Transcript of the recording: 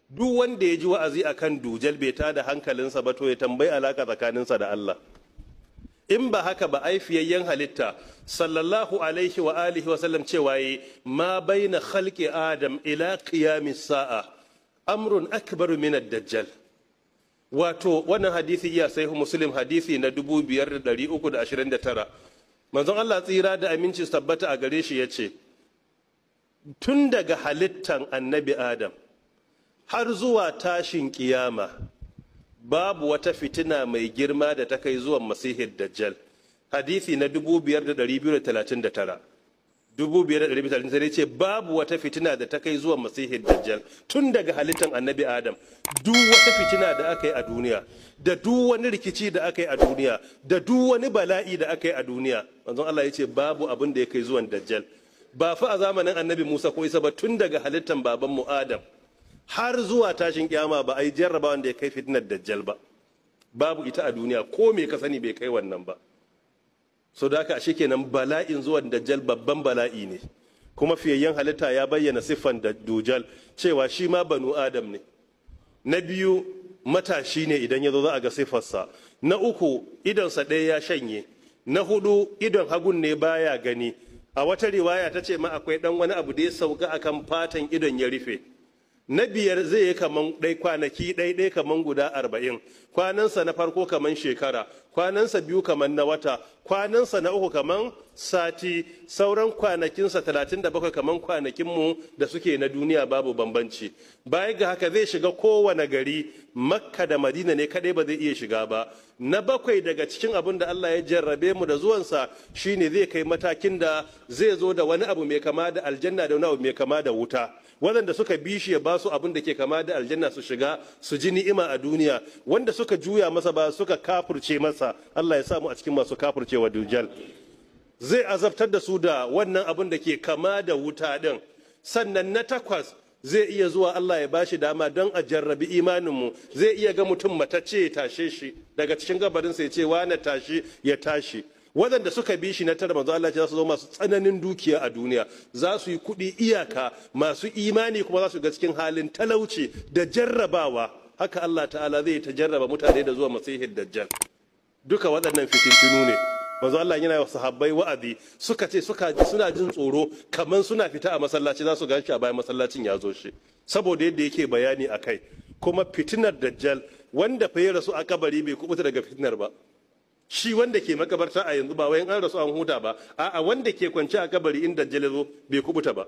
Duk wanda ya ji wa'azi akan dujal bai tada hankalinsa ba, to ya tambayi alaka tsakaninsa da Allah. In ba haka ba, ai fiyayyen halitta sallallahu alaihi wa alihi wa sallam cewa yi ma baina khalqi Adam ila qiyamis sa'a amrun akbaru min ad-dajjal. Wato wannan hadisi iya Sahih Muslim, hadisi na 5329. Manzon Allah tsira da aminci su tabbata a gare shi yace, tun daga halittan Annabi Adam har zuwa tashin kiyama, babu wata fitina mai girma da ta kai zuwan Masihin Dajjal. Hadisi na 5239, 5239 ce babu wata fitina da ta kai zuwan Masihin Dajjal. Tun daga halittan Annabi Adam, duk wata fitina da aka yi a duniya, da duk wani rikici da aka yi a duniya, da duk wani bala'i da aka yi a duniya, manzon Allah ya ce babu abin da ya kai zuwan Dajjal. Ba fa a zamanin Annabi Musa ko Isa ba, tun daga halittan babanmu Adam har zuwa tashin kiyama, ba a yi jarrabawan da ya kai fitinar Dajjal ba. Babu ita a duniya, ko me ka sani bai kai wannan ba. So da haka ashe kenan bala'in zuwan Dajjal babban bala'i ne. Kuma fiyayyen halitta ya bayyana siffan da Dujal, cewa shi ma banu Adam ne. Na biyu, matashi ne, idan ya zo za a ga siffarsa. Na uku, idonsa ɗaya ya shanye. Na hudu, idon hagun ne baya gani. A wata riwaya ta ce ma akwai ɗan wani abu da ya sauka akan fatan idon ya rufe. Na biyar, zai yi kaman ɗai kwanaki ɗai ɗai kaman guda 40. Kwanansa na farko kaman shekara, kwanansa biyu kaman na wata, kwanansa na uku kaman sati, sauran kwanakinsa 37 kaman kwanakinmu da suke na duniya, babu bambanci. Baya ga haka, zai shiga kowane gari, Makka da Madina ne kadai ba zai iya shiga ba. Na bakwai, daga cikin abin da Allah ya jarrabe mu da zuwansa shine zai kai matakin da zai zo da wani abu mai kama da aljanna da wani abu mai kama da wuta. Waɗanda suka bi shi, ya ba su abin da ke kama da aljanna su shiga su ji ni'ima a duniya. Wanda suka juya masa ba, suka kafurce masa, Allah ya sa mu a cikin masu kafurcewa Dujal, zai azabtar da su da wannan abin da ke kama da wuta din. Sannan na takwas, zai iya zuwa, Allah ya bashi dama don a jarrabi imaninmu, zai iya ga mutum matacce ya tashe shi daga cikin kabarinsa, ya ce, "Wane, tashi," ya tashi. Waɗanda suka bi shi, na tara, manzo Allah ce za su zo masu tsananin dukiya a duniya, za su yi kuɗi iyaka. Masu imani kuma za su ga cikin halin talauci da jarrabawa. Haka Allah ta'ala zai ta jarraba mutane da zuwa Masihin Dajjal. Duka waɗannan fitintunu ne. Manzo Allah yana wa sahabbai wa'azi, suka ce suka suna jin tsoro kaman suna fita a masallaci za su ganshi a bayan masallacin ya zo shi, saboda yadda yake bayani akai. Kuma fitinar Dajjal, wanda fa ya rasu a kabari bai kubuta daga fitinar ba. Shi wanda ke makabarta a yanzu, ba wai an rasu an huta ba, a'a, wanda ke kwance a kabari, in Dajjal ya zo bai kubuta ba.